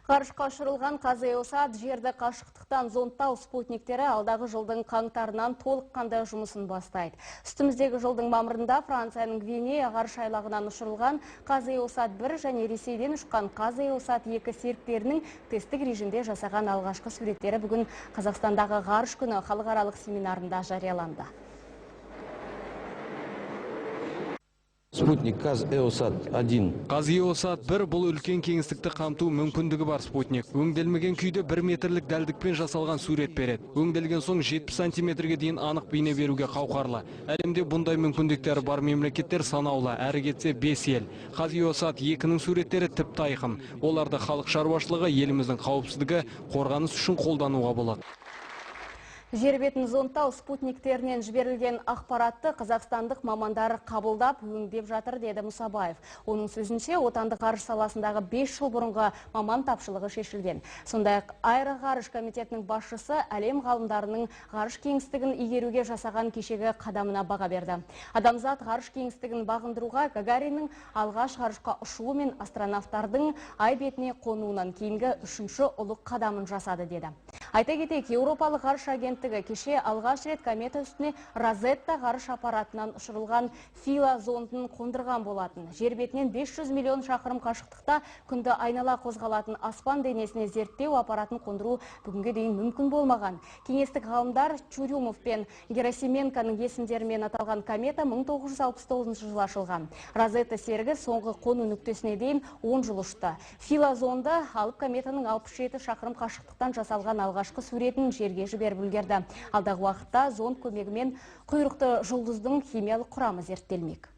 Ғарышқа ұшырылған ҚазЭОСАТ жерді қашықтықтан зондтау спутниктері алдағы жылдың қаңтарынан толыққанды жұмысын бастайды. Үстіміздегі жылдың мамырында Францияның Гвинея ғарыш айлағынан ұшырылған ҚазЭОСАТ 1 және Ресейден ұшқан ҚазЭОСАТ 2 серіктерінің тесттік режимде жасаған алғашқы суреттері бүгін Қазақстандағы ғарыш күні халықаралық семинарында жарияланды. Спутник ҚазЭОСАТ-1. ҚазЭОСАТ-1 бұл үлкен кеңістікті қамту мүмкіндігі бар спутник. Өңделмеген күйде 1 метрлік дәлдікпен жасалған сурет береді. Өңделген соң 70 сантиметрге дейін анық бейне беруге қауқарлы. Әлемде бұндай мүмкіндіктері бар мемлекеттер санаулы, әрі кетсе 5 ел. ҚазЭОСАТ-2-нің суреттері тіпті айқын. Оларды халық шаруашылығы, еліміздің қауіпсіздігі, қорғаныс үшін қолдануға болады. Жер бетін зондтау спутниктерінен жіберілген ақпаратты қазақстандық мамандар қабылдап өңдеп жатыр, деді Мұсабаев. Оның сөзінше, отандық ғарыш саласындағы 5 жыл бұрынғы маман тапшылығы шешілген. Сондай-ақ аэроғарыш комитетінің басшысы әлем ғалымдарының ғарыш кеңістігін игеруге жасаған кешегі қадамына баға берді. Адамзат ғарыш кеңістігін бағындыруға Гагариннің алғаш ғарышқа ұшуы мен астронавтардың ай бетіне қонуынан кейінгі үшінші ұлы қадамын жасады, деді. Айта кетейік, Еуропалық ғарыш агенттігі кеше алғаш рет комета үстіне Розетта ғарыш аппаратынан ұшырылған Фила зондын қондырған болатын. Жер бетінен 500 миллион шақырым қашықтықта күнді айнала қозғалатын аспан денесіне зерттеу аппаратын қондыру бүгінге дейін мүмкін болмаған. Кеңестік ғалымдар Чурюмов пен Герасименконың есімдерімен аталған комета 1969 жылы ашылған. Розетта серігі соңғы қону нүктесіне дейін 10 жыл ұшты. Фила зонды алып кометаның 67 шақырым қашықтықтан жасалған алғашқы суретін жерге жіберіп үлгерді. Алдағы уақытта зонд көмегімен құйрықты жұлдыздың химиялық құрамы зерттелмек.